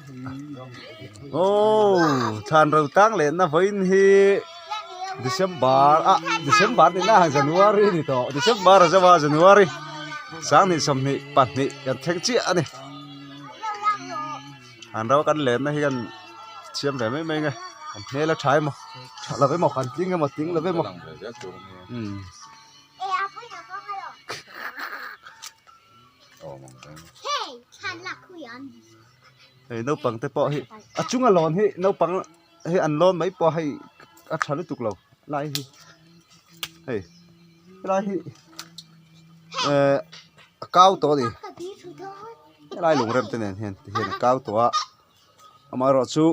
Aww thlan ro tang leh na vawiin hi December ah December ni na January ni tawh December a zo a January sanghnih sawmhnih pahnih kan thleng chiah a ni an ro kan len na hi kan siam ve mai mai nge kan hmel a tha emaw tha lo emaw kan tling emaw tling lo emaw umm. Hei naupang te pawh hi a chunga lawn hi naupang hi an lawn mai pawh hei a tha lutuk lo lai hi hei helai hi ehh a kau tawh a ni helai lung rem te nen hian ti hian a kau tawh a amaherawhchu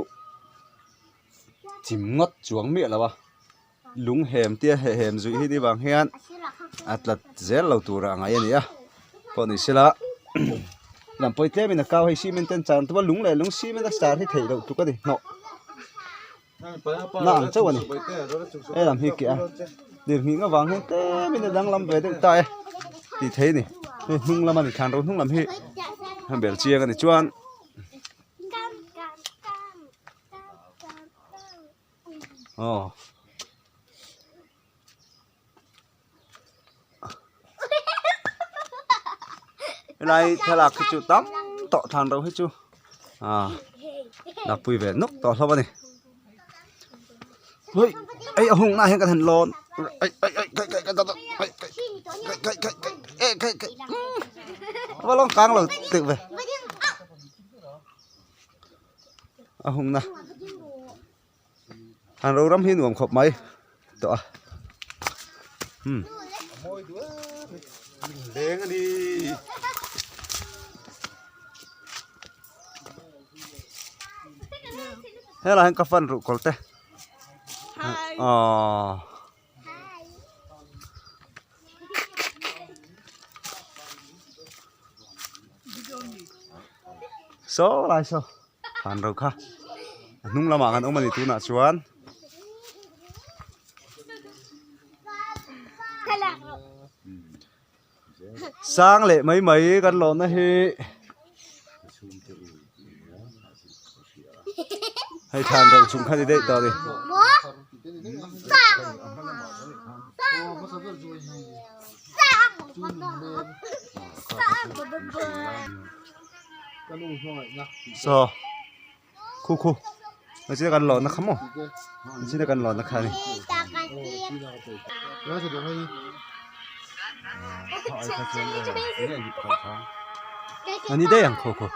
chim ngawt chuang miah lo a. Lung hem tia he hem zuih hi ni vang hian a tlat zel lo tur a ngai a ni a pawh ni sela lam pawi tlem in a kau hei cement ten char tuma lung leh lung cement a char hi theih loh tluk a ni hnawh na ang chauh a ni he lam hi keh a lirnghing avang hian tlem in a danglam ve deuh ta e tih theih a ni hei hnung lam a ni thlan ro hnung lam hi a bel chiang a ni chuan. Aw helai thlalak hi chu tam tawh thlan ro hi chu ah lakpui ve nawk tawh hlauh a ni hei ei a hungna ah hian kan han lawn ai ai ai kai kai kai kai kai kai kai kai kai kai a va lawng kang lo teuh ve. A hungna an ro ram hi nuam khawp mai tawh a umm. Helai hian ka fan ruh kawr te aww. Saw lai saw han ro kha a hnung lamah kan awm a ni tunah chuan sang leh mai mai kan lawhna hi hei thlan ro chung kha ni daih tawh a ni. Saw khu khu hei kan lawhna kha maw hei kan lawhna kha a ni. A ni daih ang khaw khaw.